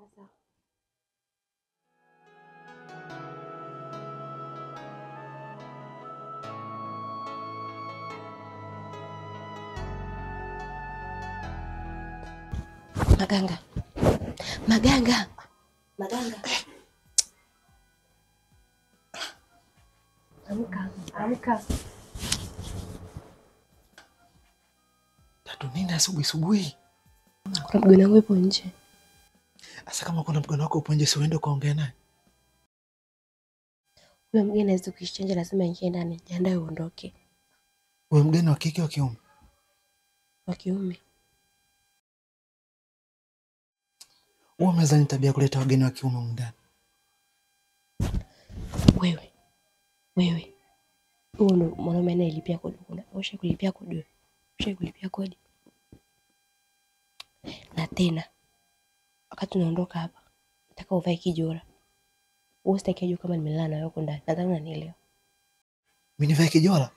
Sasa. Maganga. Maganga. Maganga. Amka, amka. Tatu nini asubuhi asubuhi? Kuna mgeni wangu yupo nje. Sasa kama kuna mgeni wako upo nje, si uende ukaongea naye? Huyo mgeni hawezi kuichange, lazima ingie ndani. Jiandae uondoke. Huyo mgeni wa kike wa kiume? Wa kiume. Wewe umezani tabia kuleta wageni wa kiume humu ndani? Wewe. Wewe. Huyo ndo mwanaume anayelipia kodi. Ushawahi kulipia kodi? Ushawahi kulipia kodi? Na tena wakati unaondoka hapa, nataka uvae kijora. Wewe usitaki ajue kama nimelala na wewe huko ndani. Nadhani unanielewa. Mimi nivae kijora?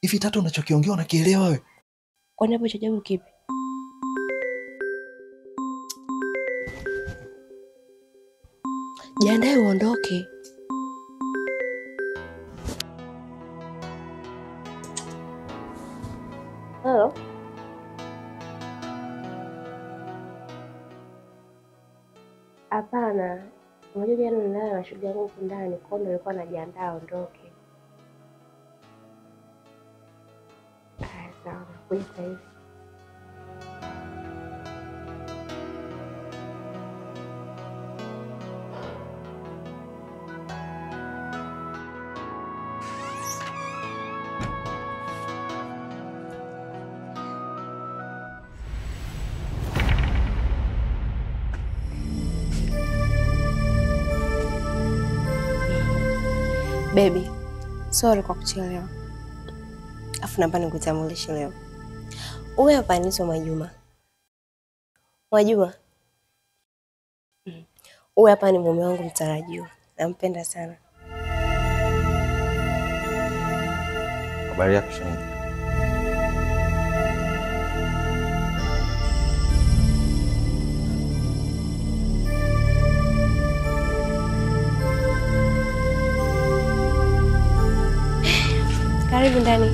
Hivi Tatu unachokiongea unakielewa wewe? Kwani hapo cha ajabu kipi? Jiandae uondoke. Hello. Hapana. Unajua jana nilala na shughuli yangu huku ndani, kwa hiyo nilikuwa najiandaa aondoke. Haya sawa, nakuja sasa hivi. Baby, sorry kwa kuchelewa. Afu naomba nikutambulishe leo. Huyu hapa anaitwa Mwajuma. Mwajuma. Huyu hapa ni mume wangu mtarajiwa. Nampenda sana. Habari yako shemeji? Karibu ndani.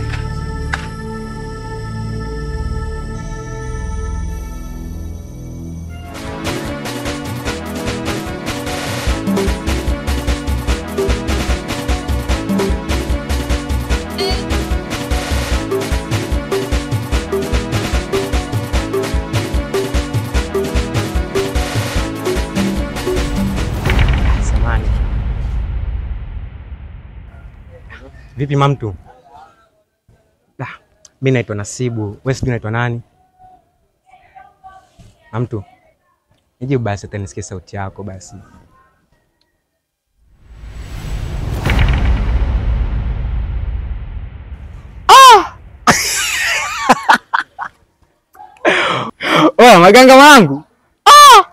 Samani. Vipi mamtu? Mimi naitwa Nasibu, wewe sijui unaitwa nani? Mamtu. Nijibu basi hata nisikie sauti yako basi. Ah! Oh, maganga wangu. Ah!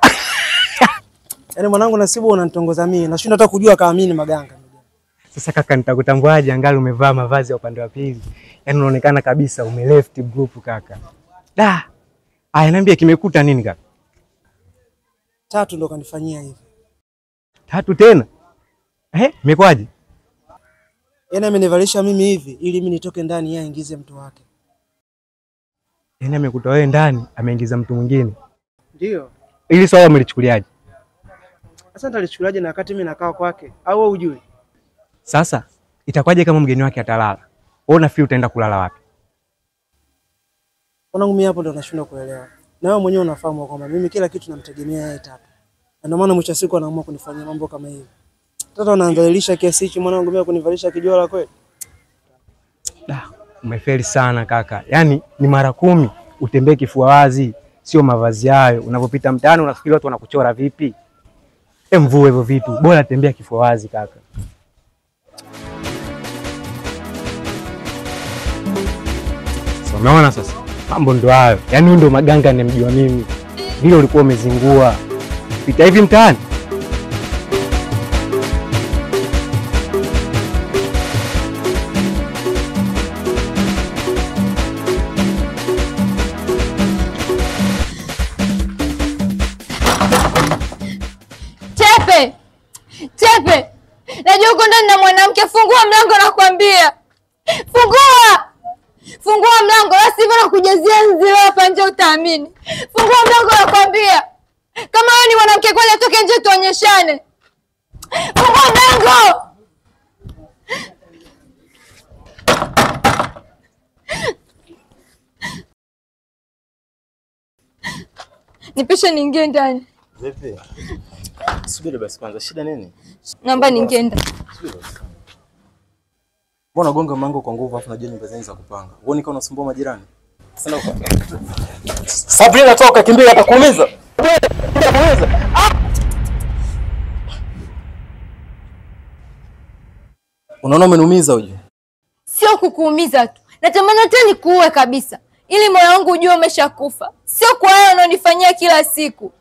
Yaani mwanangu Nasibu unanitongoza mimi, nashindwa hata kujua kama mimi ni maganga. Sasa kaka nitakutambuaje angali umevaa mavazi ya upande wa pili? Yaani unaonekana kabisa ume left group kaka. Da. Aya niambie kimekuta nini kaka? Tatu ndo kanifanyia hivi. Tatu tena? Eh, imekwaje? Yaani amenivalisha mimi hivi ili mimi nitoke ndani yeye aingize mtu wake. Yaani amekutoa wewe ndani, ameingiza mtu mwingine. Ndio. Ili swala umelichukuliaje? Sasa nitalichukuliaje na wakati mimi nakaa kwake? Au wewe hujui? Sasa itakwaje kama mgeni wake atalala? Wewe unafikiri utaenda kulala wapi? Mwanangu mimi hapo ndo nashindwa kuelewa. Na wewe mwenyewe unafahamu kwamba mimi kila kitu namtegemea yeye Tatu. Na ndio maana mwisho wa siku anaamua kunifanyia mambo kama hivi. Tatu anaanzalisha kiasi hichi mwanangu mimi kunivalisha kijola kweli? Da, umefeli sana kaka. Yaani ni mara 10 utembee kifua wazi, sio mavazi hayo. Unapopita mtaani unafikiri watu wanakuchora vipi? Mvue hivyo vitu. Bora tembea kifua wazi kaka. So, umeona sasa? Mambo ndo hayo. Yaani huyu ndo maganga nimjua mimi. Vile ulikuwa umezingua. Pita hivi mtaani. Fungua mlango nakwambia. Fungua! Fungua mlango, la sivyo nakujazia nzi hapa nje utaamini. Fungua mlango nakwambia. Kama wewe ni mwanamke kweli atoke nje tuonyeshane. Fungua mlango. Nipishe niingie ndani. Vipi? Subiri basi kwanza, shida nini? Naomba niingie ndani. Subiri basi. Mbona unagonga mlango kwa nguvu afu unajua nyumba zenu za kupanga? Huoni kama unasumbua majirani? Sasa uko. Sabrina toka, kimbia atakuumiza. Atakuumiza. Unaona umeniumiza uje? Sio kukuumiza tu. Natamani hata nikuue kabisa ili moyo wangu ujue umeshakufa. Sio kwa hayo unaonifanyia kila siku.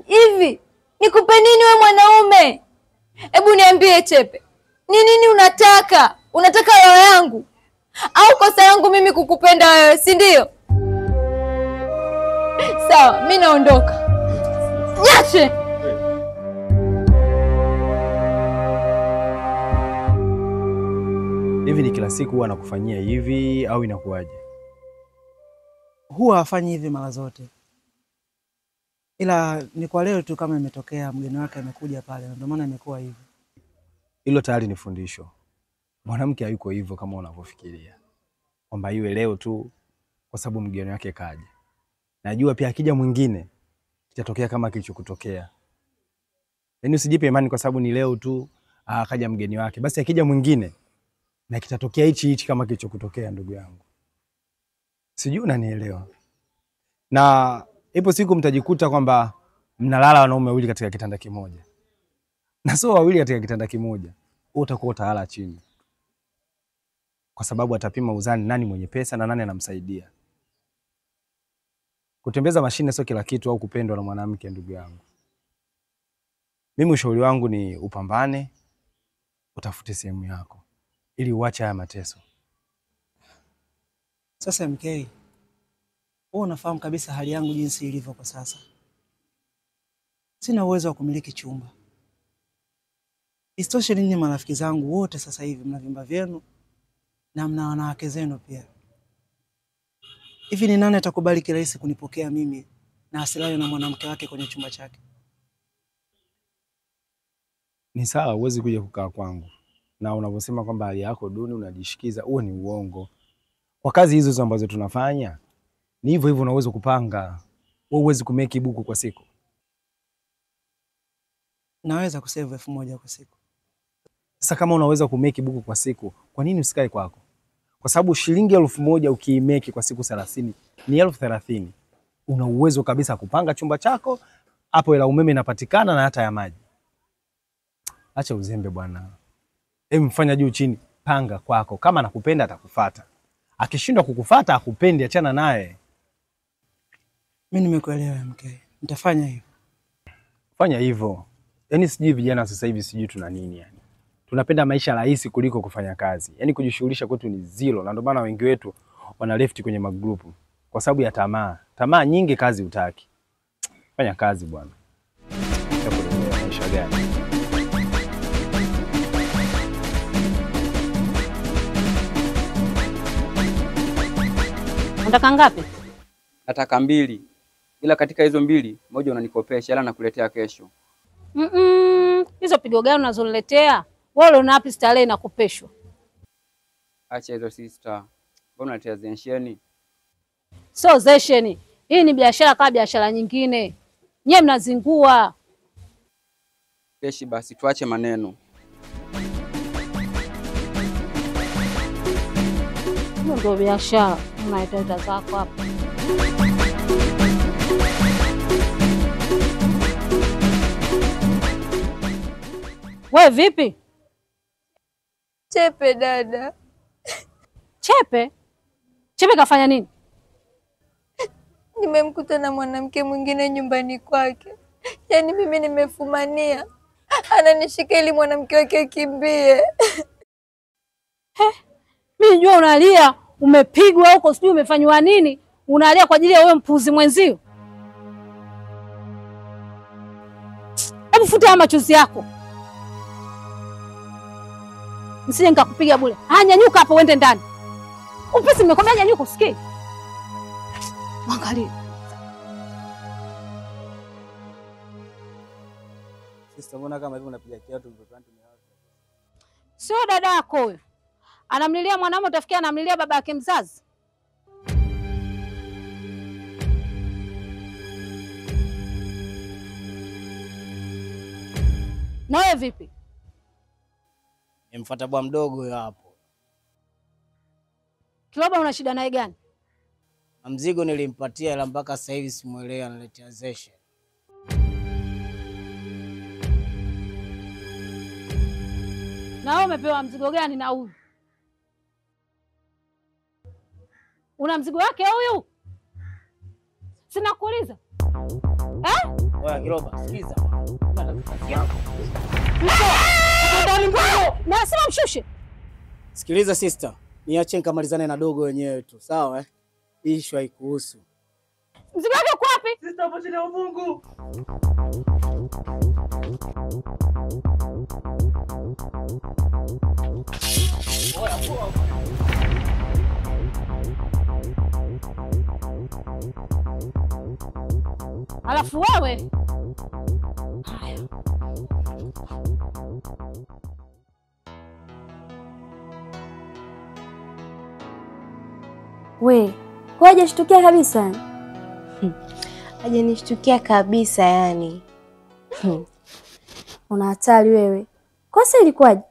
Hivi nikupe nini we mwanaume? Hebu niambie Chepe. Ni nini unataka? Unataka roho yangu? Au kosa yangu mimi kukupenda wewe, si ndio? Sawa, mimi naondoka. Niache. Hivi ni kila siku huwa anakufanyia hivi au inakuwaje? Huwa hafanyi hivi mara zote. Ila ni kwa leo tu kama imetokea mgeni wake amekuja pale, ndio maana imekuwa hivi. Hilo tayari ni fundisho. Mwanamke hayuko hivyo kama unavyofikiria. Kwamba iwe leo tu kwa sababu mgeni wake kaja. Najua pia akija mwingine kitatokea kama kilichokutokea. Yaani usijipe imani kwa sababu ni leo tu akaja mgeni wake. Basi akija mwingine na kitatokea hichi hichi kama kilichokutokea ndugu yangu. Sijui unanielewa. Na ipo siku mtajikuta kwamba mnalala wanaume wawili katika kitanda kimoja. Na sio wawili katika kitanda kimoja. Wewe utakuwa utalala chini. Kwa sababu atapima uzani nani mwenye pesa na nani anamsaidia. Kutembeza mashine sio kila kitu au kupendwa na mwanamke ndugu yangu. Mimi ushauri wangu ni upambane, utafute sehemu yako ili uache haya mateso. Sasa MK, wewe unafahamu kabisa hali yangu jinsi ilivyo kwa sasa. Sina uwezo wa kumiliki chumba. Isitoshe ninyi marafiki zangu wote sasa hivi mna vyumba vyenu na mna wanawake zenu pia. Hivi ni nani atakubali kirahisi kunipokea mimi na asilale na mwanamke wake kwenye chumba chake? Ni sawa huwezi kuja kukaa kwangu. Na unavyosema kwamba hali yako duni unajishikiza, huo ni uongo. Kwa kazi hizo ambazo tunafanya ni hivyo hivyo unaweza kupanga. Wewe huwezi kumeki buku kwa siku. Naweza kusave 1000 kwa siku. Sasa kama unaweza kumeki buku kwa siku, kwa nini usikae kwako? Kwa sababu shilingi 1000 ukiimeki kwa siku 30 ni 30,000. Una uwezo kabisa kupanga chumba chako, hapo ila umeme inapatikana na hata ya maji. Acha uzembe bwana. Mfanya juu chini, panga kwako. Kama anakupenda atakufuata. Akishindwa kukufuata akupendi, achana naye. Mimi nimekuelewa MK. Nitafanya hivyo. Fanya hivyo. Yaani sijui vijana sasa hivi sijui tuna nini yani. Tunapenda maisha rahisi kuliko kufanya kazi. Yaani kujishughulisha kwetu ni zero, na ndio maana wengi wetu wana left kwenye magrupu kwa sababu ya tamaa. Tamaa nyingi, kazi hutaki. Fanya kazi bwana. Maisha gani? Unataka ngapi? Nataka 2. Ila katika hizo 2, moja unanikopesha ila nakuletea kesho. Hizo pigo gani unazoniletea? Wewe una wapi starehe na kupeshwa? Acha hizo sister. Mbona unaletea zensheni? Sio zesheni. Hii ni biashara kama biashara nyingine. Nyie mnazingua. Keshi basi tuache maneno. Hiyo ndio biashara. Unaita zako hapa. Wewe vipi? Chepe dada. Chepe? Chepe kafanya nini? Nimemkuta na mwanamke mwingine nyumbani kwake. Yaani mimi nimefumania. Ananishika ili mwanamke wake akimbie. Mimi najua unalia, umepigwa huko sijui umefanywa nini, unalia kwa ajili ya wewe mpuzi mwenzio. Hebu futa machozi yako. Msije nikakupiga bure. Haya, nyanyuka hapo uende ndani. Upesi, nimekwambia nyanyuka, usikii? Mwangalie. Sister, mbona kama hivi unapiga kiatu mtoto wangu? Sio dada yako huyo. Anamlilia mwanaume utafikia anamlilia baba yake mzazi. Na wewe vipi? Nimfuata bwa mdogo huyo hapo. Kiloba una shida naye gani? Na mzigo nilimpatia ila mpaka sasa hivi simuelewi, analetea zeshe. Na wewe umepewa mzigo gani na huyu? Una mzigo wake huyu? Sina kuuliza. Eh? Oya Kiloba, sikiza. Nasema mshushe. Sikiliza sister, niache nikamalizane na dogo wenyewe tu, sawa eh? Issue haikuhusu. Mzigo wake uko wapi? Sister, hapo chini ya uvungu. Oya poa. Alafu wewe. Haya. We, kwa hajashtukia kabisa? Hajanishtukia kabisa yani. Una hatari wewe. Kwa sasa ilikuwaje?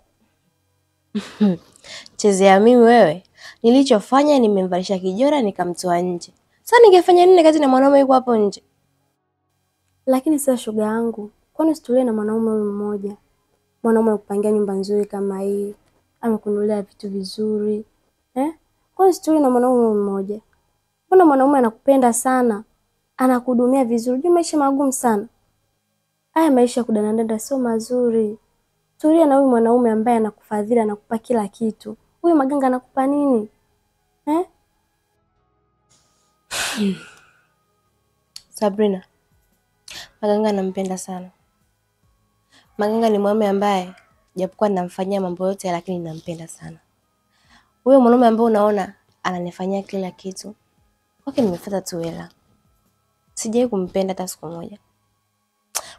Chezea mimi wewe. Nilichofanya nimemvalisha kijora nikamtoa nje. Sasa ningefanya nini kati na mwanaume yuko hapo nje? Lakini sasa shoga yangu, kwani usitulie na mwanaume huyu mmoja? Mwanaume anakupangia nyumba nzuri kama hii, amekununulia vitu vizuri. Eh? Kwani usitulie na mwanaume huyu mmoja? Mbona mwanaume anakupenda sana? Anakuhudumia vizuri. Juu maisha magumu sana. Haya maisha ya kudanadanda sio mazuri. Tulia na huyu mwanaume ambaye anakufadhili, anakupa kila kitu. Huyu Maganga anakupa nini? Eh? Sabrina, Maganga nampenda sana. Maganga ni mwanaume ambaye japokuwa namfanyia mambo yote lakini nampenda sana. Huyo mwanaume ambaye unaona ananifanyia kila kitu, kwake nimefuata tu hela. Sijawahi kumpenda hata siku moja.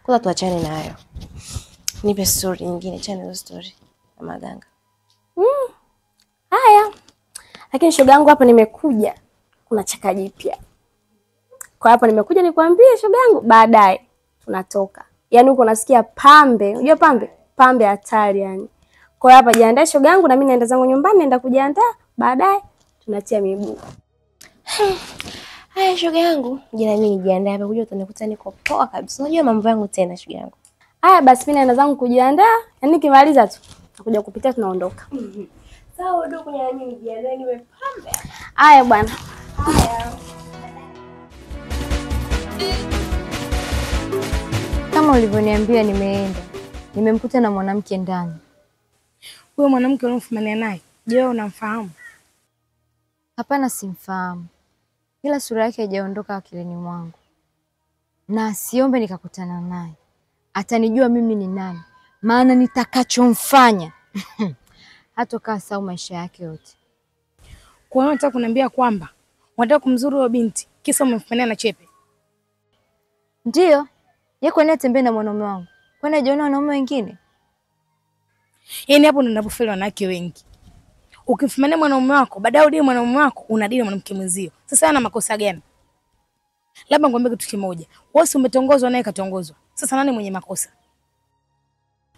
Kwanza tuachane na hayo. Nipe story nyingine, achana na story ya Maganga. Haya. Lakini shoga yangu hapa nimekuja kuna chaka jipya. Kwa hapa nimekuja nikwambie shoga yangu, baadaye tunatoka. Yaani huko nasikia pambe, unajua pambe? Pambe hatari yani. Kwa hapa jiandae shoga yangu na mimi naenda zangu nyumbani, naenda kujiandaa, baadaye tunatia miguu. Haya shoga yangu, jina mimi nijiandae hapa, kuja utanikuta niko poa kabisa. Unajua mambo yangu tena shoga yangu. Haya basi mimi naenda zangu kujiandaa, yaani nikimaliza tu nakuja kupitia tunaondoka. Sawa ndugu, na mimi nijiandae niwe pambe. Haya bwana. Haya. Kama ulivyoniambia nimeenda. Nimemkuta na mwanamke ndani. Huyo mwanamke unaofumania naye, je, wewe unamfahamu? Hapana, simfahamu. Ila sura yake haijaondoka akilini mwangu. Na siombe nikakutana naye. Atanijua mimi ni nani, maana nitakachomfanya hatokaa sawa maisha yake yote. Kwa hiyo unataka kuniambia kwamba unataka kumzuru huyo binti kisa umemfanyia na Chepe? Ndio. Yeye kwa nini atembee na mwanaume wangu? Kwani hajaona wanaume wengine? Yaani hapo ndo ninapofeli wanawake wengi. Ukimfumania mwanaume wako, baadaye udili mwanaume wako, unadili mwanamke mwenzio. Sasa ana makosa gani? Labda ngombe kitu kimoja. Wewe si umetongozwa naye katongozwa. Sasa nani mwenye makosa?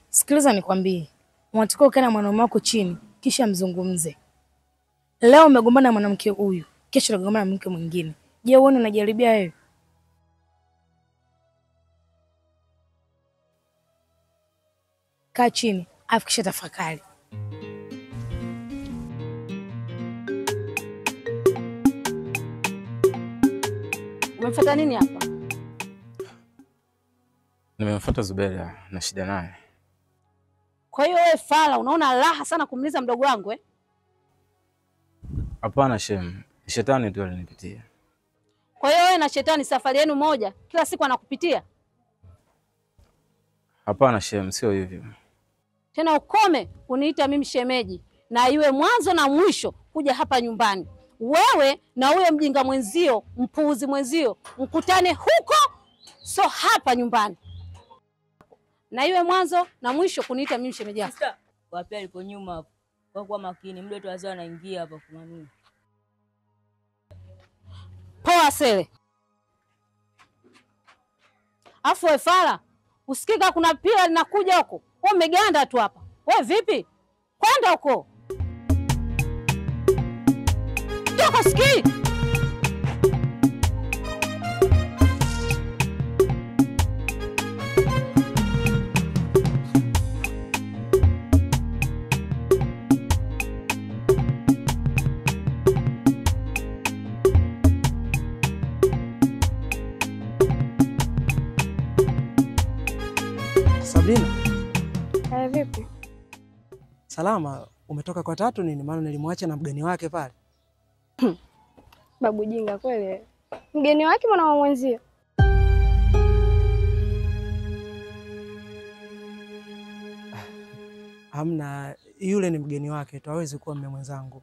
Sikiliza nikwambie. Unatakiwa ukae na mwanaume wako chini kisha mzungumze. Leo umegombana na mwanamke huyu, kesho utagombana na mwanamke mwingine. Je, wewe unajaribia wewe? Kaa chini, afu kisha tafakari. Umemfuata nini hapa? Nimemfuata Zubeda na shida naye. Kwa hiyo wewe fala unaona raha sana kumliza mdogo wangu eh? Hapana shem, shetani tu alinipitia. Kwa hiyo wewe na shetani safari yenu moja, kila siku anakupitia? Hapana shem, sio hivyo. Tena ukome kuniita mimi shemeji, na iwe mwanzo na mwisho kuja hapa nyumbani. Wewe na huyo mjinga mwenzio, mpuuzi mwenzio, mkutane huko, so hapa nyumbani. Na iwe mwanzo na mwisho kuniita mimi shemeji yako. Wapi alipo nyuma hapo. Kwa kuwa makini, muda tu wazee wanaingia hapa kumamia. Poa sele. Afu we fala, usikika kuna pila linakuja huko. Wewe umeganda tu hapa. Wewe vipi? Kwenda huko. Toka sikii. Sabrina. Vipi? Salama, umetoka kwa Tatu nini? Maana nilimwacha na mgeni wake pale. Babu jinga kweli. Mgeni wake mwana wa mwenzio. Hamna, yule ni mgeni wake tu, hawezi kuwa mume mwenzangu.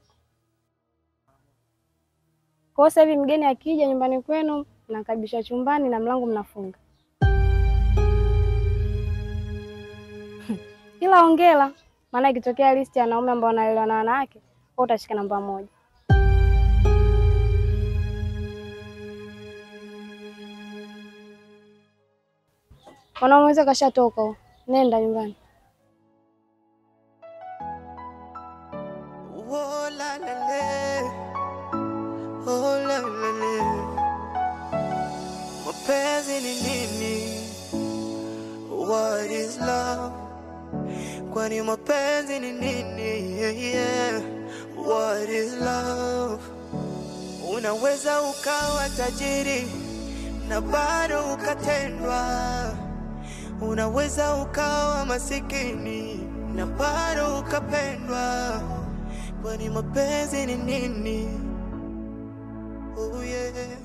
Kwa sasa hivi mgeni akija nyumbani kwenu, mnakaribisha chumbani na mlango mnafunga. Ila ongela, maana ikitokea listi ya wanaume ambao wanaelewana na wanawake, wewe utashika namba 1. Wanaume kashatoka, nenda nyumbani. Oh la la le, oh la la le. Mapenzi ni nini? What is love? Kwani mapenzi ni nini? Yeah, yeah. What is love? Unaweza ukawa tajiri na bado ukatendwa. Unaweza ukawa masikini na bado ukapendwa. Kwani mapenzi ni nini? Oh yeah.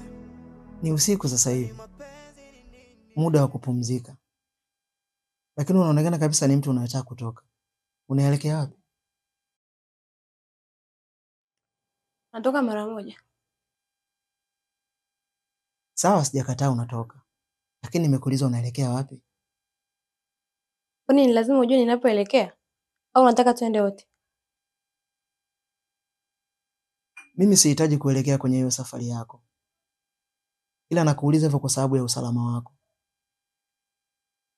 Ni usiku sasa hivi, muda wa kupumzika. Lakini unaonekana kabisa ni mtu unayetaka kutoka. Unaelekea wapi? Natoka mara moja. Sawa, sijakataa unatoka. Lakini nimekuuliza unaelekea wapi? Kwani ni lazima ujue ninapoelekea? Au unataka tuende wote? Mimi sihitaji kuelekea kwenye hiyo safari yako. Ila nakuuliza hivyo kwa sababu ya usalama wako.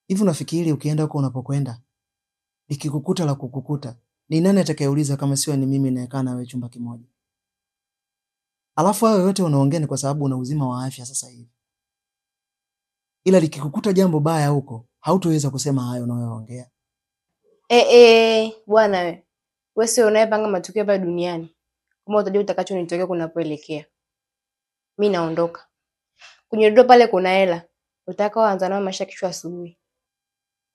Hivi unafikiri ukienda huko unapokwenda, nikikukuta la kukukuta, ni nani atakayeuliza kama sio ni mimi nayekaa na wewe chumba kimoja? Alafu hayo yote unaongea ni kwa sababu una uzima wa afya sasa hivi. Ila likikukuta jambo baya huko, hautoweza kusema hayo unayoongea. Bwana wewe. Wewe sio unayepanga matukio hapa duniani. Kama utajua utakachonitokea kunapoelekea. Mimi naondoka. Kwenye dodo pale kuna hela. Utakao anza nayo maisha kesho asubuhi.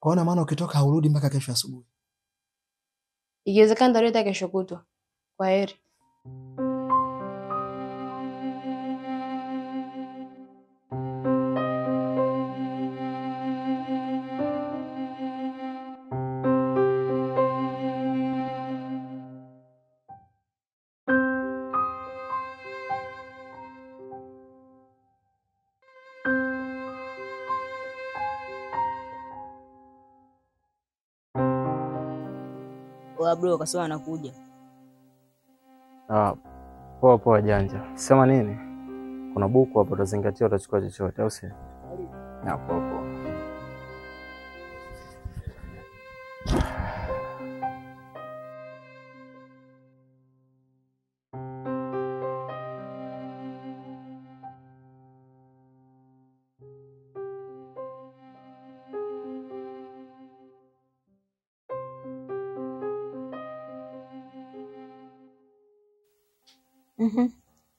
Kwaona maana ukitoka haurudi mpaka kesho asubuhi. Ikiwezekana ndio kesho kutwa. Kwaheri. Bro, kasema anakuja. Poa poa janja. Sema nini? Kuna buku hapo utazingatia, utachukua chochote au si? Na poa poa.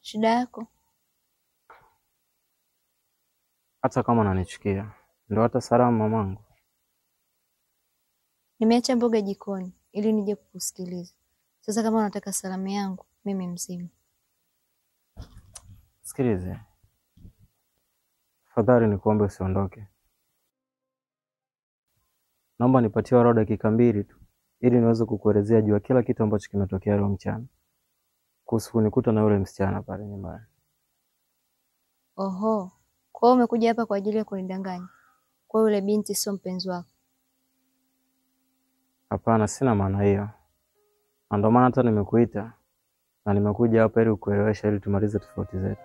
Shida yako? Hata kama unanichukia, ndio hata salamu mamangu. Nimeacha mboga jikoni ili nije kukusikiliza. Sasa kama unataka salamu yangu, mimi mzima. Sikilize. Tafadhali nikuombe usiondoke. Naomba nipatie walau dakika 2 tu. ili niweze kukuelezea juu ya kila kitu ambacho kimetokea leo mchana kuhusu kunikuta na yule msichana pale nyumbani. Oho, kwa hiyo umekuja hapa kwa ajili ya kunidanganya? Kwa yule binti sio mpenzi wako? Hapana, sina maana hiyo. Na ndio maana hata nimekuita na nimekuja hapa ili kukuelewesha ili tumalize tofauti zetu.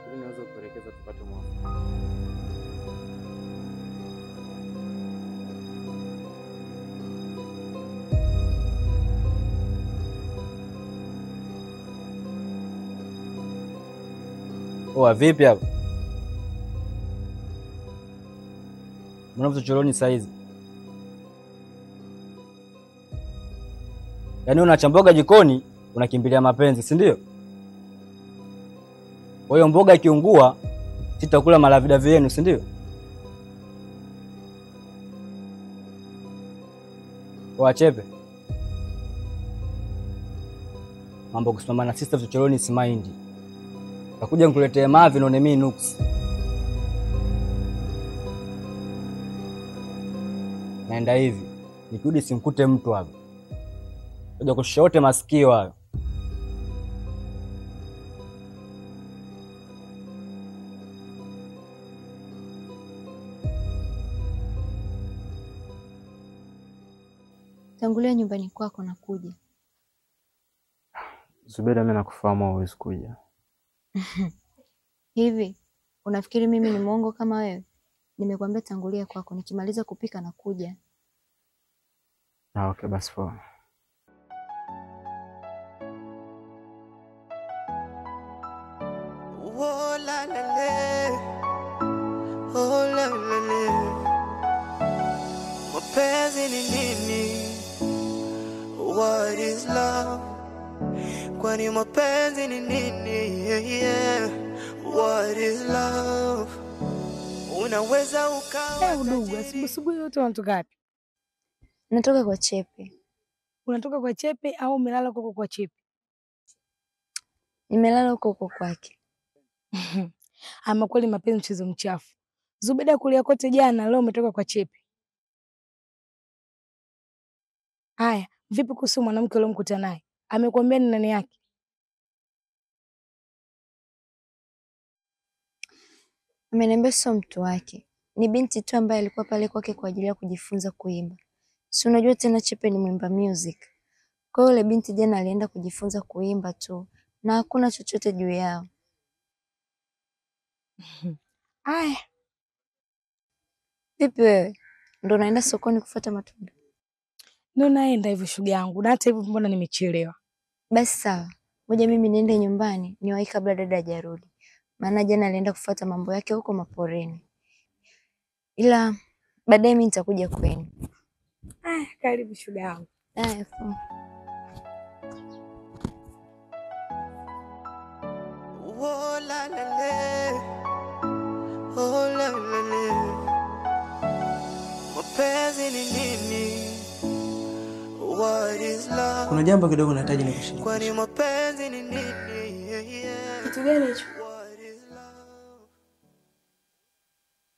Ili niweze kukuelekeza tupate mwafaka. Oa, vipi hapo? Mbona mchochoroni saa hizi? Yaani unachamboga jikoni, unakimbilia mapenzi, si ndio? Kwa hiyo mboga ikiungua, sitakula malavidavi yenu, si ndio? Oa Chepe. Mambo kusimama na sister mchochoroni si mind. Takuja nikuletee mavi na mimi nuksi. Naenda hivi, nikirudi simkute mtu hapa. Kuja kushusha wote masikio hayo. Tangulia nyumbani kwako na kuja. Zubeda, mimi nakufahamu huwezi kuja. Hivi unafikiri mimi ni mwongo kama wewe? Nimekuambia tangulia kwako, nikimaliza kupika na kuja. Ah, okay, basi poa. Oh la la la, oh la la la. Mapenzi ni nini? What is love? Kwani mapenzi ni nini? Yeah, yeah. What is love? Unaweza ukawa udugu, asubuhi yote unatoka wapi? Natoka kwa Chepe. Unatoka kwa Chepe au umelala huko kwa Chepe? Nimelala huko huko kwake. Ama kweli mapenzi mchezo mchafu. Zubeda kulia kote jana, leo umetoka kwa Chepe. Haya, vipi kuhusu mwanamke uliomkuta naye? Amekuambia ni nani yake? Ameniambia sio mtu wake. Ni binti tu ambaye alikuwa pale kwake kwa ajili ya kujifunza kuimba. Si unajua tena Chepe ni mwimba music. Kwa hiyo yule binti jana alienda kujifunza kuimba tu na hakuna chochote juu yao. Aya. Vipi wewe? Ndio naenda sokoni kufuata matunda? Ndio naenda hivyo shughuli yangu. Na hata hivyo mbona nimechelewa? Basi sawa. Ngoja mimi niende nyumbani niwahi kabla dada hajarudi. Maana jana alienda kufuata mambo yake huko maporini. Ila baadaye mimi nitakuja kwenu. Ah, karibu shughuli yangu. Haya. Oh la la la, oh la la la. Mapenzi ni nini? What is love? Kuna jambo kidogo nahitaji nikushirikishe. Kwani mapenzi ni nini? Kitu gani hicho?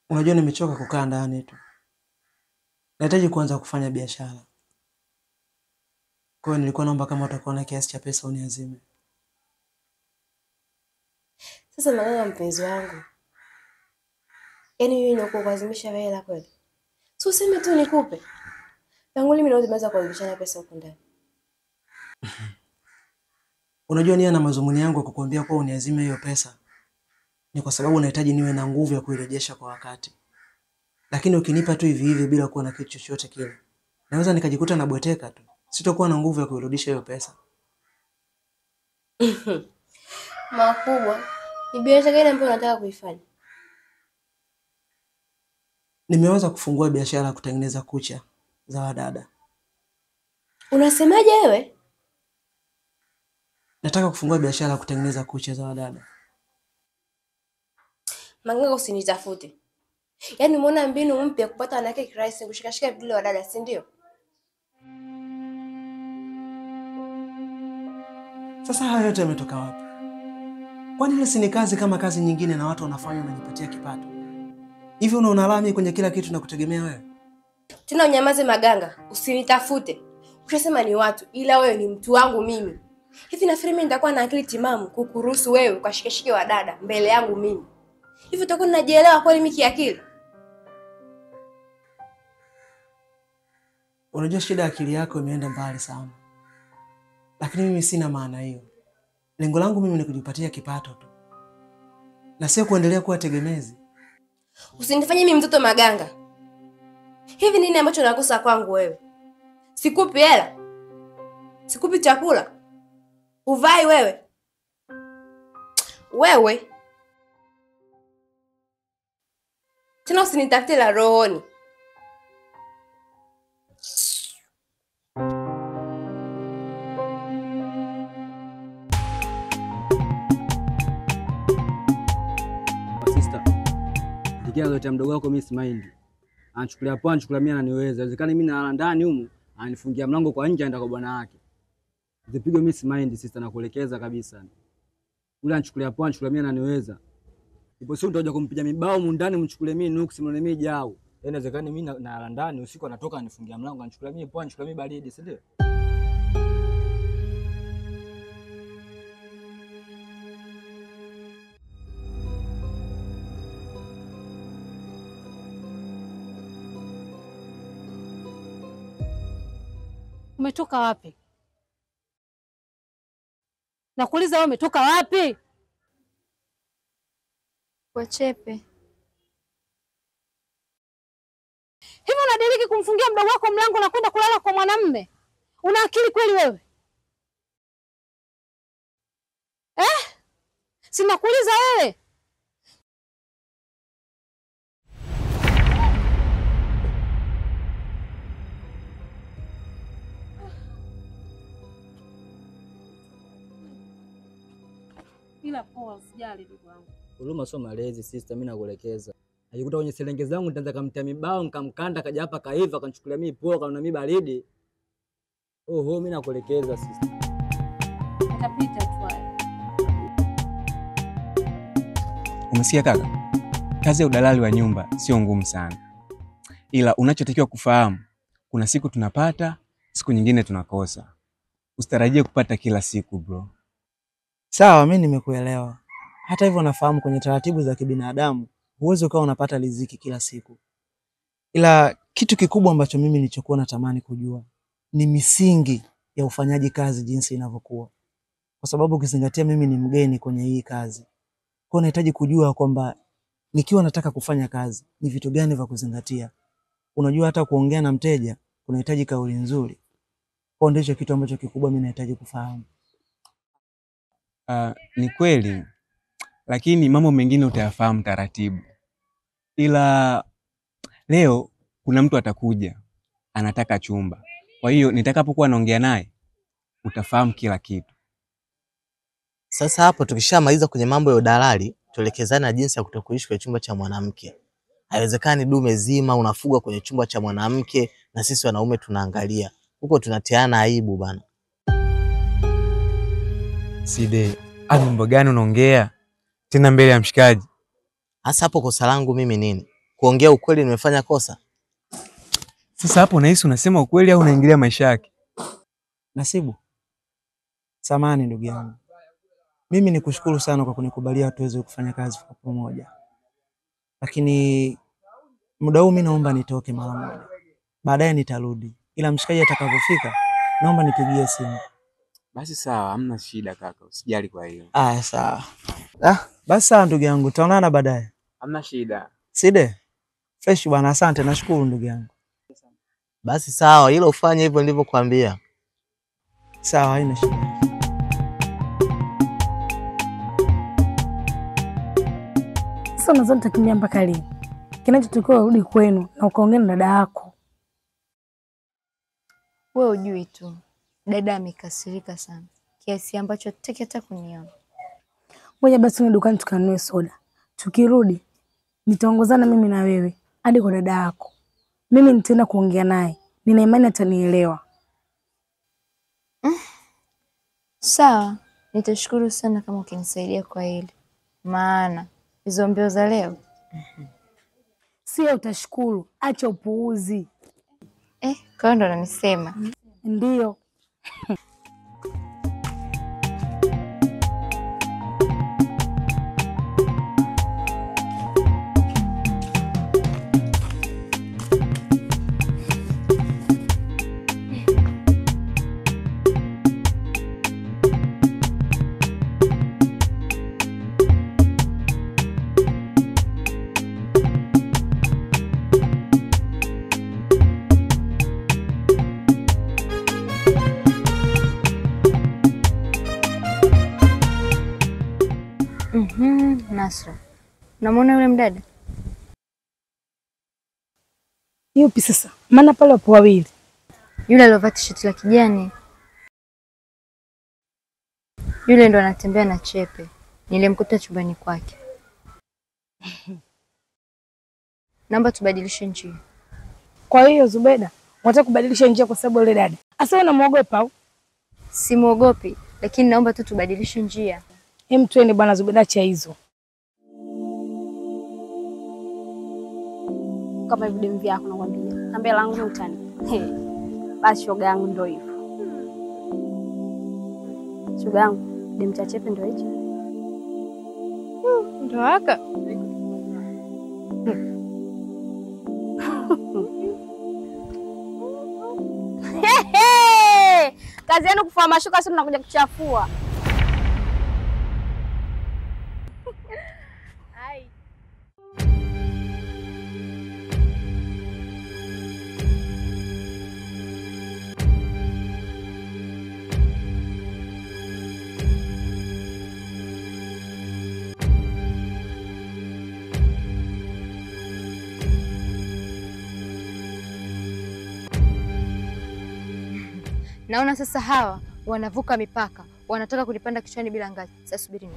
Unajua nimechoka kukaa ndani tu. Nahitaji kuanza kufanya biashara. Kwa hiyo nilikuwa naomba kama utakuwa na kiasi cha pesa uniazime. Sasa maneno mpenzi wangu. Yaani mimi nakuazimisha wewe hela kweli? Si useme tu nikupe. Tangu lini mimi naanza kuazimishana pesa huko ndani? Unajua nia na mazumuni yangu kukuambia kwa uniazime hiyo pesa ni kwa sababu nahitaji niwe na nguvu ya kuirejesha kwa wakati. Lakini ukinipa tu hivi hivi bila kuwa na kitu chochote kile, naweza nikajikuta nabweteka tu. Sitokuwa na nguvu ya kuirudisha hiyo pesa. Makubwa, ni biashara gani ambayo unataka kuifanya? Nimeweza kufungua biashara ya kutengeneza kucha za wadada. Unasemaje wewe? Nataka kufungua biashara ya kutengeneza kucha za wadada. Manganga, usinitafute. Yaani umeona mbinu mpya kupata wanawake kirahisi kushikashika vidole wadada, si ndio? Sasa hayo yote yametoka wapi? Kwani ile si ni kazi kama kazi nyingine na watu wanafanya wanajipatia kipato? Hivi unaona lami kwenye kila kitu na kutegemea wewe? Tena unyamaze Maganga, usinitafute. Ushasema ni watu, ila wewe ni mtu wangu mimi. Hivi nafikiri mimi nitakuwa na akili timamu kukuruhusu wewe ukashikeshike wa dada mbele yangu mimi? Hivi utakuwa unajielewa kweli mimi kiakili? Unajua shida ya akili yako imeenda mbali sana. Lakini mimi sina maana hiyo. Lengo langu mimi ni kujipatia kipato tu, na sio kuendelea kuwa tegemezi. Usinifanye mimi mtoto Maganga. Hivi nini ambacho nakosa kwangu wewe? Sikupi hela? Sikupi chakula? Uvai wewe? Wewe? Tena usinitafute la rohoni. Sister, nikia zote mdogo wako mimi simaindi. Anachukulia poa, anachukulia mimi ananiweza. Inawezekana mimi nalala ndani humu, ananifungia mlango kwa nje aenda kwa bwana wake. Zipigo mimi simaindi sister, nakuelekeza kabisa. Ule anachukulia poa, anachukulia mimi ananiweza. Ipo siku nitakuja kumpiga mibao mu ndani, mchukulie mimi nuksi, mnione mimi jau. Inawezekana mimi nalala ndani usiku anatoka anifungia mlango, anachukulia mimi poa, anachukulia mimi baridi, si ndio? Umetoka wapi? Nakuuliza wewe umetoka wapi? Kwa Chepe. Hivi unadiriki kumfungia mdogo wako mlango na kwenda kulala kwa mwanamume? Una akili kweli wewe? Eh? Sina kuuliza wewe. Ila poa, usijali ndugu wangu. Huruma sio malezi sister, mimi nakuelekeza. Ajikuta kwenye selenge zangu nitaanza kumtia mibao, nikamkanda kaja hapa kaiva, kanichukulia mimi poa, kaona mimi baridi. Oho, mimi nakuelekeza sister. Atapita tu haya. Umesikia kaka? Kazi ya udalali wa nyumba sio ngumu sana. Ila unachotakiwa kufahamu, kuna siku tunapata, siku nyingine tunakosa. Usitarajie kupata kila siku bro. Sawa, mimi nimekuelewa. Hata hivyo nafahamu kwenye taratibu za kibinadamu huwezi ukawa unapata riziki kila siku. Ila kitu kikubwa ambacho mimi nilichokuwa natamani kujua ni misingi ya ufanyaji kazi jinsi inavyokuwa. Kwa sababu ukizingatia mimi ni mgeni kwenye hii kazi. Kwa nahitaji kujua kwamba nikiwa nataka kufanya kazi ni vitu gani vya kuzingatia. Unajua hata kuongea na mteja kunahitaji kauli nzuri. Kwa ndicho kitu ambacho kikubwa mimi nahitaji kufahamu. Ni kweli, lakini mambo mengine utayafahamu taratibu. Ila leo kuna mtu atakuja anataka chumba. Kwa hiyo nitakapokuwa naongea naye utafahamu kila kitu. Sasa hapo tukishamaliza kwenye mambo ya udalali, tuelekezane na jinsi ya kutokuishi kwenye chumba cha mwanamke. Haiwezekani dume zima unafugwa kwenye chumba cha mwanamke na sisi wanaume tunaangalia. Huko tunatiana aibu bana. Side, mambo gani unaongea tena mbele ya mshikaji? Hasa hapo kosa langu mimi nini? Kuongea ukweli nimefanya kosa? Sasa hapo unahisi unasema ukweli au unaingilia maisha yake? Nasibu, samahani ndugu yangu. Mimi nikushukuru sana kwa kunikubalia tuweze kufanya kazi kwa pamoja. Lakini muda huu mimi naomba nitoke mara moja. Baadaye nitarudi. Ila mshikaji atakapofika naomba nipigie simu. Basi sawa, hamna shida kaka, usijali kwa hiyo. Ah, sawa. Basi sawa ndugu yangu, tutaonana baadaye. Hamna shida. Side. Fresh bwana, asante, nashukuru ndugu yangu. Basi sawa, ila ufanye hivyo nilivyokuambia. Sawa, haina shida. Sasa unadhani utakimbia mpaka lini? Kinachotakiwa urudi kwenu na ukaongea na dada yako. Wewe hujui tu. Dada amekasirika sana kiasi ambacho hataki hata kuniona. Ngoja basi ni dukani tukanunue soda. Tukirudi nitaongozana mimi na wewe hadi kwa dada yako. Mimi nitaenda kuongea naye. Nina imani atanielewa. Sawa, nitashukuru sana kama ukinisaidia kwa hili. Maana hizo mbio za leo. Sio utashukuru, acha upuuzi. Kwa hiyo ndo ananisema. Ndio. Nasra, unamwona yule mdada? Yupi sasa? Maana pale wapo wawili. Yule aliyovaa t-shirt la kijani. Yule ndo anatembea na Chepe. Nilimkuta chumbani kwake. Naomba tubadilishe njia. Kwa hiyo Zubeda, unataka kubadilisha njia kwa sababu yule dada? Asa unamuogopa au? Simuogopi, lakini naomba tu tubadilishe njia. Hem, twende bwana Zubeda, acha hizo. Kama videm vyako nakwambia. Ambia langu utani. Basi shoga yangu ndio hivyo. Shoga yangu, dem cha Chepe ndio hicho. Ndio haka. Kazi yenu kufua mashuka, sio tunakuja kuchafua. Naona sasa hawa wanavuka mipaka, wanataka kunipanda kichwani bila ngazi. Sasa subiri ni.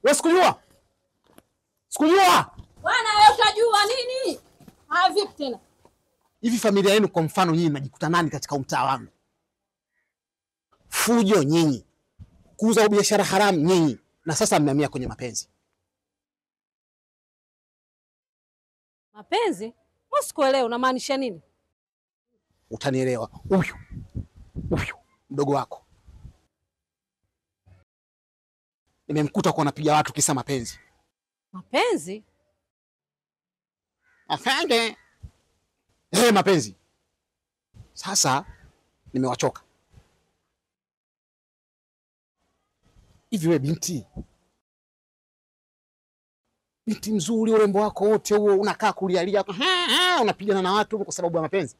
Wewe sikujua. Sikujua. Bwana wewe utajua nini? Ah, vipi tena? Hivi familia yenu kwa mfano nyinyi mnajikuta nani katika mtaa wangu? Fujo nyinyi. Kuuza biashara haramu nyinyi. Na sasa mmehamia kwenye mapenzi. Mapenzi? Mbona sikuelewi unamaanisha nini? Utanielewa. Huyu. Huyu mdogo wako. Nimemkuta kwa anapiga watu kisa mapenzi. Mapenzi? Afande. Mapenzi. Sasa nimewachoka. Hivi wewe binti. Binti mzuri, urembo wako wote huo unakaa kulialia, unapigana na watu kwa sababu ya mapenzi.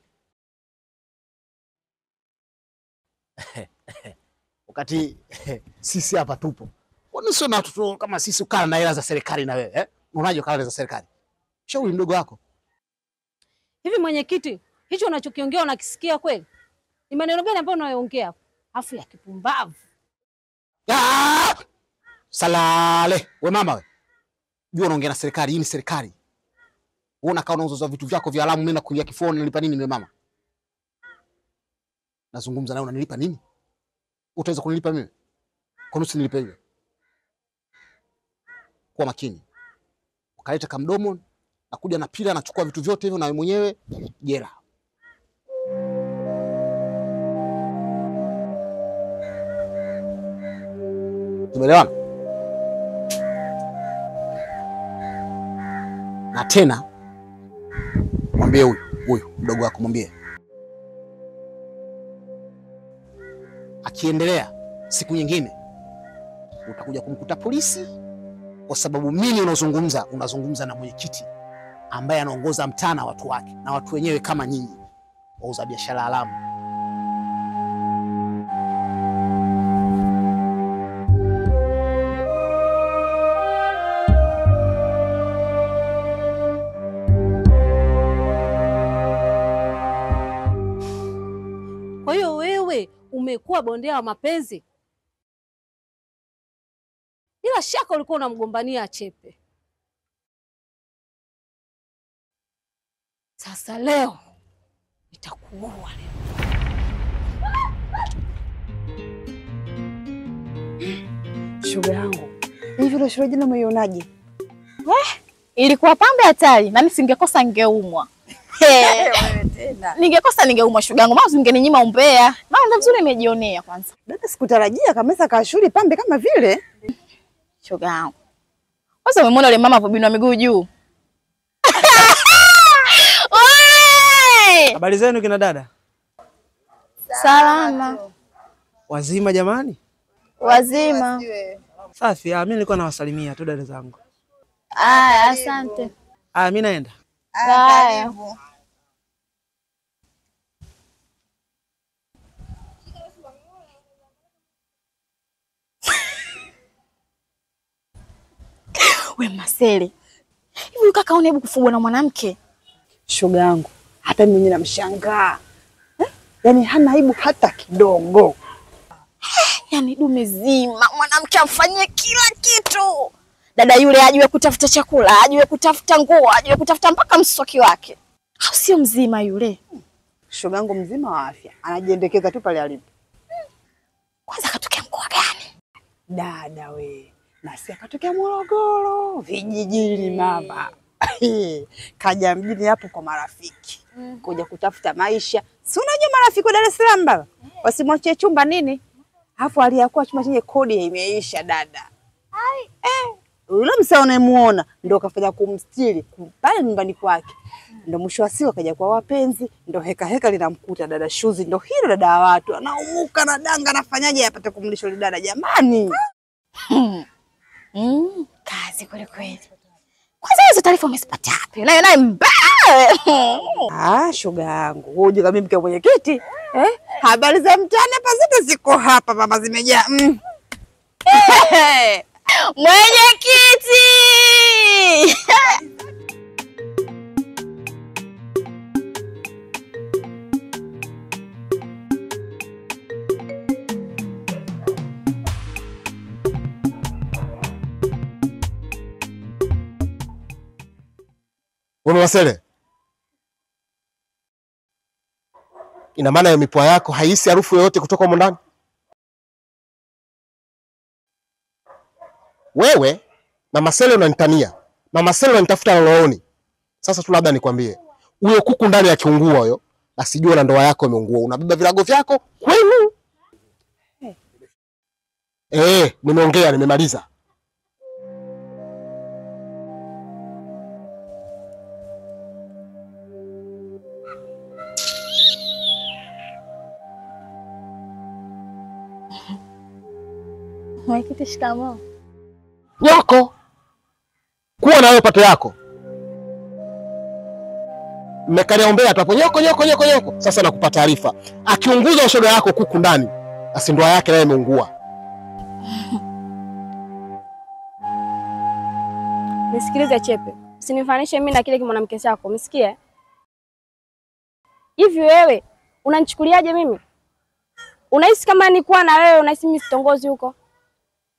Wakati sisi hapa tupo. Kwani sio na watoto kama sisi ukala na hela za serikali na wewe, eh? Unaje ukala za serikali? Shauri mdogo wako. Hivi mwenyekiti, hicho unachokiongea unakisikia kweli? Ni maneno gani ambayo unayoongea? Afu ya kipumbavu. Ah! Salale, we mama we. Jua unaongea na serikali, hii ni serikali. Wewe unakaa unauza vitu vyako vya alamu, mimi nakulia kifuani, nilipa nini mimi mama? Nazungumza nawe unanilipa nini? Utaweza kunilipa mimi? Kwa nini usinilipe wewe? Kuwa makini. Ukaleta kamdomo na kuja na pila nachukua vitu vyote hivyo na wewe mwenyewe jela. Tumeelewana? Na tena mwambie huyu mdogo wako, mwambie akiendelea siku nyingine utakuja kumkuta polisi, kwa sababu mimi unazungumza na mwenyekiti ambaye anaongoza mtaa na watu wake, na watu wenyewe kama nyinyi wauza biashara haramu. kuwa bondia wa mapenzi? Bila shaka ulikuwa unamgombania Chepe. Sasa leo nitakuua leo. Shoga yangu, hivi ile shule jina umeionaje? Ilikuwa pambe hatari na mimi singekosa ningeumwa. Ningekosa ningeumwa shoga yangu, maana ungeninyima umbea. Maana ndio vizuri nimejionea kwanza. Dada, sikutarajia kabisa kashuri pambe kama vile. Shoga yangu, kwanza umemwona yule mama hapo binwa miguu juu? Habari zenu kina dada? Salama. Wazima jamani? Wazima. Safi, mimi nilikuwa nawasalimia tu dada zangu. Aya, asante. Mimi naenda. Haya. We Masele, hivi kaka una hebu kufugwa na mwanamke? Shoga yangu, hata mimi namshangaa. Yaani hana aibu hata kidogo. Yaani dume zima mwanamke amfanyie kila kitu. Dada yule ajue kutafuta chakula, ajue kutafuta nguo, ajue kutafuta mpaka mswaki wake. Au sio mzima yule? Shoga yangu mzima wa afya, anajiendekeza tu pale alipo. Kwanza katokea mkoa gani? Dada we, nasi akatokea Morogoro, vijijini mama. Kaja mjini hapo kwa marafiki. Kuja kutafuta maisha. Si unajua marafiki wa Dar es Salaam baba? Wasimwachie chumba nini? Alafu aliyakuwa chumba chenye kodi imeisha dada. Ai, yule msao unayemuona ndio kafanya kumstiri pale nyumbani kwake. Ndio mwisho wa siku akaja kwa wapenzi, ndio heka heka linamkuta dada shuzi, ndio hilo dada wa watu. Anaumuka na danga, anafanyaje apate kumlisha yule dada jamani? Kazi kweli kweli. Kwanza hizo taarifa umezipata wapi? Nayo naye mbaya. Shoga yangu, wewe unajua mimi mke mwenyekiti? Habari za mtaani hapa zote ziko hapa mama, zimejaa. Mwenyekiti! Wewe Masele, ina maana ya mipua yako haisi harufu yoyote kutoka humo ndani? Wewe Mama Sele unanitania, Mama Sele unanitafuta rohoni. Sasa tu labda nikwambie, huyo kuku ndani akiungua huyo, basi jua na ndoa yako imeungua. Unabeba virago vyako kwenu. Nimeongea, nimemaliza. Mwenyekiti, shikamoo. Nyoko, kuwa na wewe pato yako. Mmekalia umbea tu hapo, nyoko nyoko nyoko nyoko. Sasa nakupa taarifa, akiunguza ushoga yako kuku ndani, basi ndoa yake naye imeungua. Nisikilize Chepe, usinifanishe mimi na kile kimwanamke chako, umesikia? Hivi wewe unanichukuliaje mimi? Unahisi kama nikuwa na wewe unahisi mimi sitongozi huko?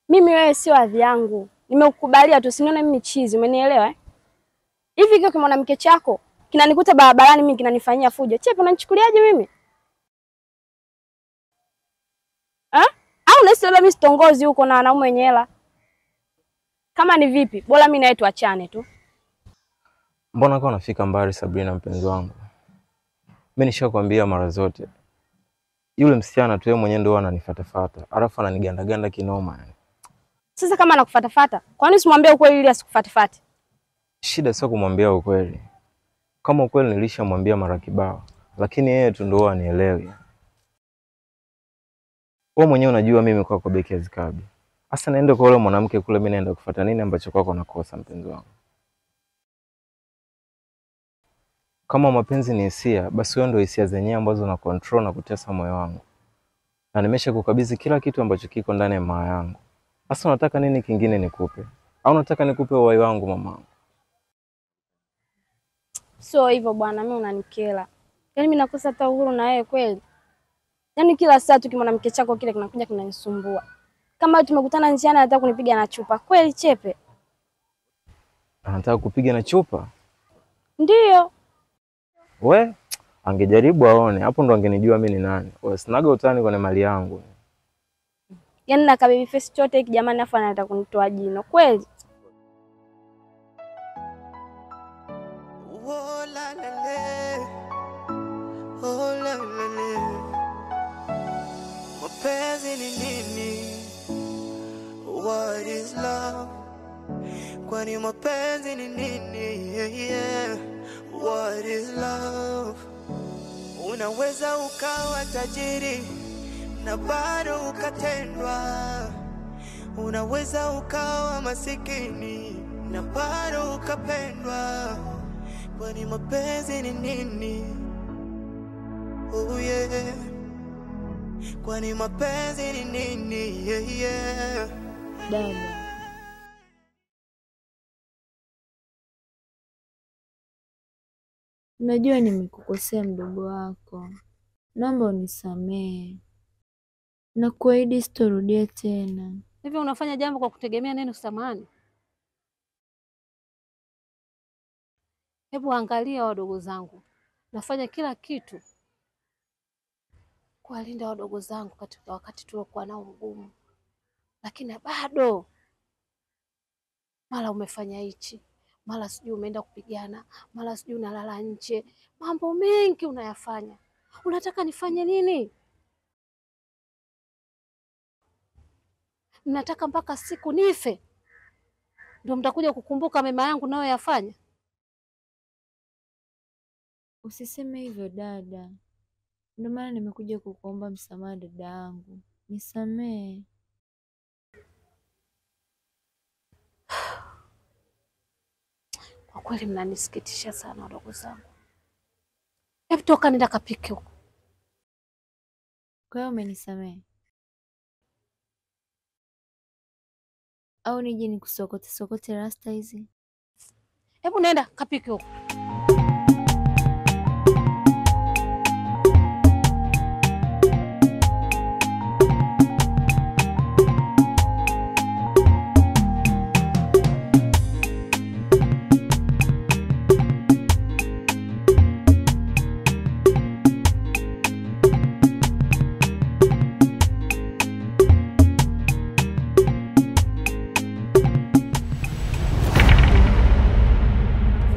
Mimi wewe sio hadhi yangu. Nimekukubalia tu, usinione mimi chizi, umenielewa eh? Hivi kile kimwanamke chako kinanikuta barabarani mimi kinanifanyia fujo. Chepe, unanichukuliaje mimi? Ah? Au unahisi labda mimi sitongozi huko na wanaume wenye hela? Kama ni vipi, bora mimi na wewe tuachane tu. Mbona kwa unafika mbali Sabrina mpenzi wangu? Mimi nishakwambia mara zote. Yule msichana tu yeye mwenyewe ndio ananifuatafuata, alafu ananigandaganda kinoma yani. Sasa kama anakufuatafuata, kwa nini usimwambie ukweli ili asikufuatafuate? Shida sio kumwambia ukweli. Kama ukweli nilishamwambia mara kibao, lakini yeye tu ndio anielewi. Wewe mwenyewe unajua mimi kwako beki azikabi. Sasa naenda kwa yule mwanamke kule, mimi naenda kufuata nini ambacho kwako nakosa mpenzi wangu? Kama mapenzi ni hisia, basi wewe ndio hisia zenyewe ambazo na control na kutesa moyo wangu. Na nimeshakukabidhi kila kitu ambacho kiko ndani ya moyo wangu. Sasa unataka nini kingine nikupe? Au unataka nikupe uhai wangu mamangu? Sio hivyo bwana, mimi unanikela. Yaani mimi nakosa hata uhuru na wewe kweli. Yaani kila saa tu kimwanamke chako kile kinakuja kinanisumbua. Kama tumekutana njiani anataka kunipiga na chupa. Kweli Chepe? Anataka kupiga na chupa? Ndiyo. We, angejaribu aone, hapo ndo angenijua mimi ni nani. Wewe sinaga utani kwenye mali yangu. Yaani na baby face chote hiki jamani, afa anataka kunitoa jino. Kweli? Oh la la le. Oh la la le. Mapenzi ni nini? What is love? Kwani mapenzi ni nini? Yeah, yeah. What is love? Unaweza ukawa tajiri na bado ukatendwa. Unaweza ukawa masikini na bado ukapendwa. Kwani mapenzi ni nini? Oh yeah. Kwani mapenzi ni nini? Yeah, yeah. Dada, najua nimekukosea mdogo wako. Naomba unisamehe. Na kuahidi sitorudia tena. Hivi unafanya jambo kwa kutegemea neno samahani? Hebu angalia wadogo zangu. Nafanya kila kitu kuwalinda wadogo zangu katika wakati tuliokuwa nao mgumu. Lakini bado mara umefanya hichi, mara sijui umeenda kupigana, mara sijui unalala nje. Mambo mengi unayafanya. Unataka nifanye nini? Mnataka mpaka siku nife ndio mtakuja kukumbuka mema yangu nayoyafanya? Usiseme hivyo dada. Ndio maana nimekuja kukuomba msamaha dada yangu. Nisamee. Kwa kweli mnanisikitisha sana wadogo zangu. Hebu toka nenda kapike huko. Kwa hiyo umenisamee? Au nije nikusokote sokote rasta hizi? Hebu nenda kapike huko.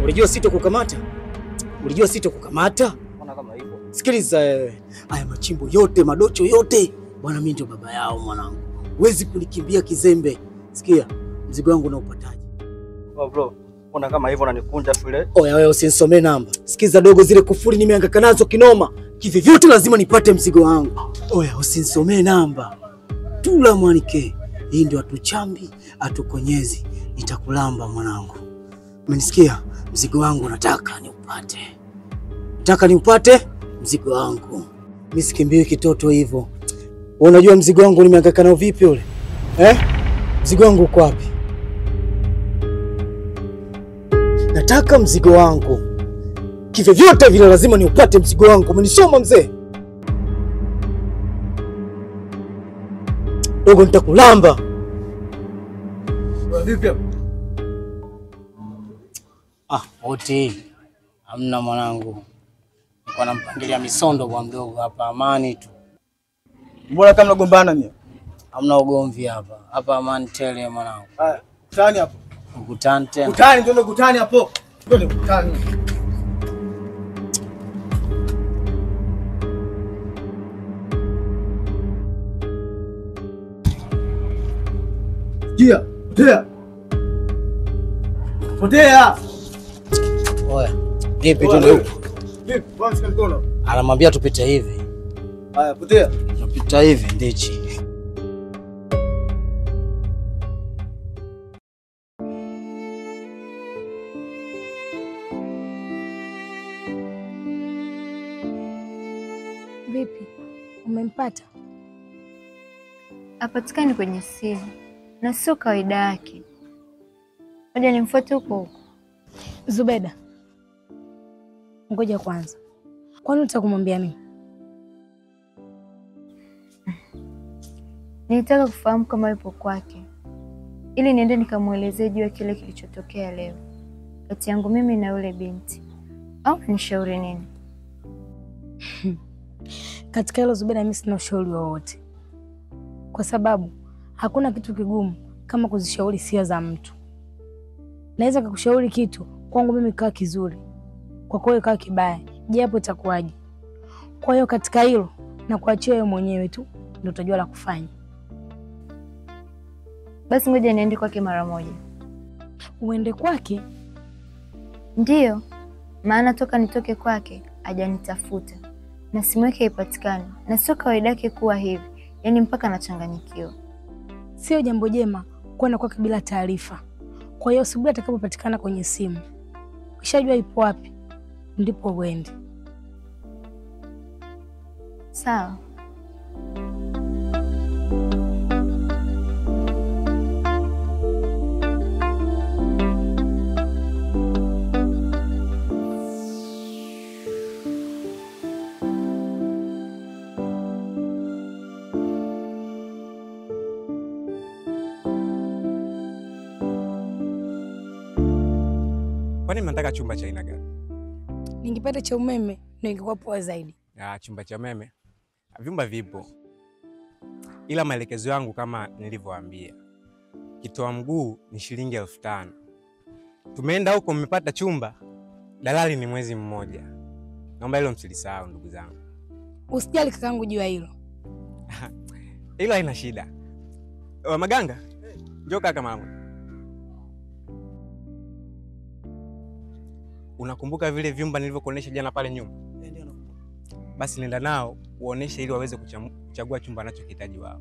Ulijua sitokukamata? Ulijua sitokukamata? Mbona kama hivyo? Sikiliza wewe. Haya machimbo yote, madocho yote, bwana mimi ndio baba yao mwanangu. Huwezi kunikimbia kizembe. Sikia, mzigo wangu unaupataje? Oh bro, mbona kama hivyo unanikunja shule? Oya wewe usinisomee namba. Sikiza dogo, zile kufuri nimehangaika nazo kinoma. Kivyovyote lazima nipate mzigo wangu. Oya usinisomee namba. Tula mwanike. Hii ndio atuchambi, atukonyezi. Nitakulamba mwanangu. Umenisikia? Mzigo wangu nataka niupate. Nataka niupate mzigo wangu. Mimi sikimbii kitoto hivyo. Unajua mzigo wangu nimehangaika nao vipi ule? Eh? Mzigo wangu uko wapi? Nataka mzigo wangu. Kivyovyote vile lazima niupate mzigo wangu. Umenisoma mzee? Dogo nitakulamba. Vipi hapo? Ah, wote. Hamna mwanangu. Nilikuwa nampangilia misondo kwa mdogo hapa, amani tu. Mbona kama mnagombana nyie? Hamna ugomvi hapa. Hapa amani tele mwanangu. Haya, kutani hapo. Ukutani tena. Kutani, twende kutani hapo. Twende kutani. Gia, potea. Potea. Oya, vipi twende huko? Vipi? Bwana shika mkono. Anamwambia tupite hivi. Haya, potea. Tupita hivi ndichi. Vipi? Umempata? Hapatikani kwenye simu na sio kawaida yake. Ngoja nimfuate huko huko. Zubeda, ngoja kwanza. Kwani utakumwambia mimi? Nilitaka kufahamu kama yupo kwake ili niende nikamuelezee juu ya kile kilichotokea leo kati yangu mimi na yule binti. Au nishauri nini? Katika hilo Zubeda, mimi sina ushauri wowote, kwa sababu hakuna kitu kigumu kama kuzishauri hisia za mtu. Naweza kukushauri kitu kwangu mimi ikawa kizuri, kwa kweli ikawa kibaya, je, hapo itakuwaje? Kwa hiyo katika hilo na kuachia wewe mwenyewe tu ndio utajua la kufanya. Basi ngoja niende kwake mara moja. Uende kwake? Ndiyo, maana toka nitoke kwake hajanitafuta na simu yake haipatikani, na sio kawaida yake kuwa hivi, yaani mpaka anachanganyikiwa. Sio jambo jema kwenda kwake bila taarifa. Kwa hiyo subiri atakapopatikana kwenye simu, ukishajua ipo wapi ndipo uende. Sawa. Kwani mnataka chumba cha aina gani? Ningepata cha umeme ndio ingekuwa poa zaidi. Ah, chumba cha umeme. Vyumba vipo. Ila maelekezo yangu kama nilivyowaambia, kitoa mguu ni shilingi 5000. Tumeenda huko mmepata chumba, dalali ni mwezi mmoja. Naomba hilo msilisahau ndugu zangu. Usijali kakaangu juu ya hilo. Hilo haina shida. Maganga, njoo kaka mama. Unakumbuka vile vyumba nilivyokuonesha jana pale nyuma? Ndio nakumbuka. Basi nenda nao uoneshe ili waweze kuchagua chumba anachokihitaji wao.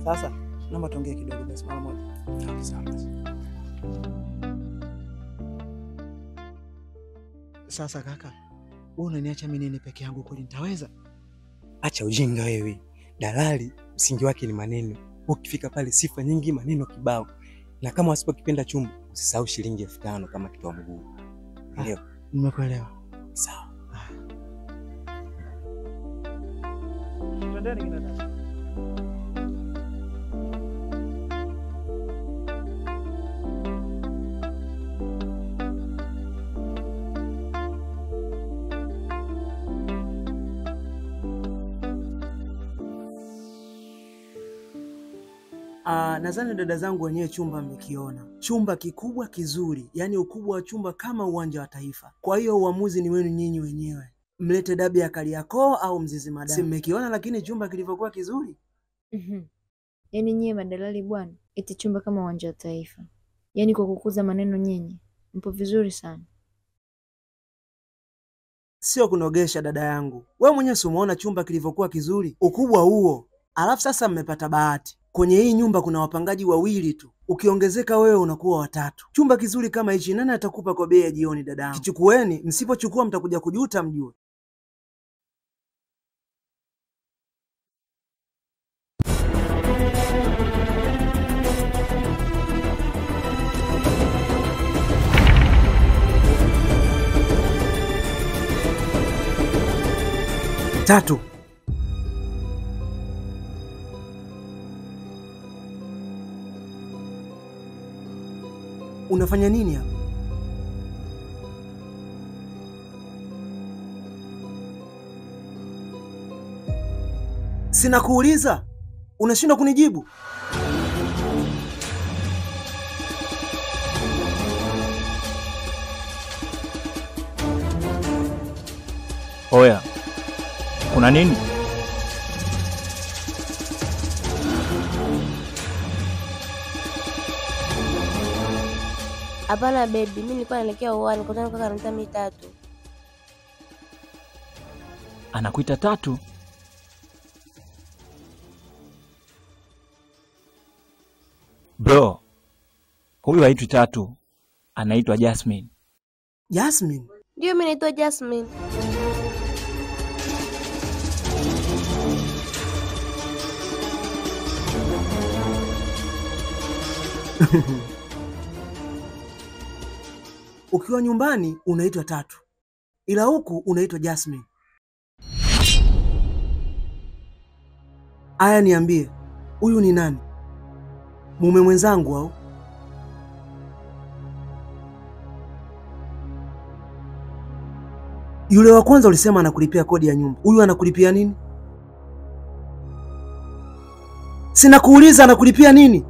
Sasa naomba tuongee kidogo basi mara moja. Okay, sawa. Sasa kaka, wewe unaniacha mimi nene peke yangu kweli nitaweza? Acha ujinga wewe. Dalali msingi wake ni maneno. Ukifika pale sifa nyingi, maneno kibao. Na kama wasipokipenda chumba, usisahau shilingi 5000 kama kitoa mguu. Ndio. Nimekuelewa. Sawa. Twendeni kina dada. Nadhani dada zangu wenyewe chumba mmekiona. Chumba kikubwa kizuri, yani ukubwa wa chumba kama uwanja wa Taifa. Kwa hiyo uamuzi ni wenu nyinyi wenyewe. Mlete dabi ya Kariakoo au Mzizi Madani. Si mmekiona lakini chumba kilivyokuwa kizuri? Yaani nyie madalali bwana, eti chumba kama uwanja wa Taifa. Yaani kwa kukuza maneno nyinyi, mpo vizuri sana. Sio kunogesha dada yangu. Wewe mwenyewe si umeona chumba kilivyokuwa kizuri? Ukubwa huo. Alafu sasa mmepata bahati. Kwenye hii nyumba kuna wapangaji wawili tu. Ukiongezeka wewe unakuwa watatu. Chumba kizuri kama hichi nani atakupa kwa bei ya jioni dadangu? Kichukueni, msipochukua mtakuja kujuta mjue. Tatu. Unafanya nini hapa? Sina kuuliza. Unashindwa kunijibu. Oya. Kuna nini? Hapana baby, mimi nilikuwa naelekea uani, kutana kaka ananiita mimi Tatu. Anakuita Tatu? Bro, huyu haitwi Tatu, anaitwa Jasmine. Jasmine? Ndio, mimi naitwa Jasmine. Ukiwa nyumbani unaitwa Tatu, ila huku unaitwa Jasmine. Aya, niambie, huyu ni nani? Mume mwenzangu au? Yule wa kwanza ulisema anakulipia kodi ya nyumba. Huyu anakulipia nini? Sina kuuliza anakulipia nini?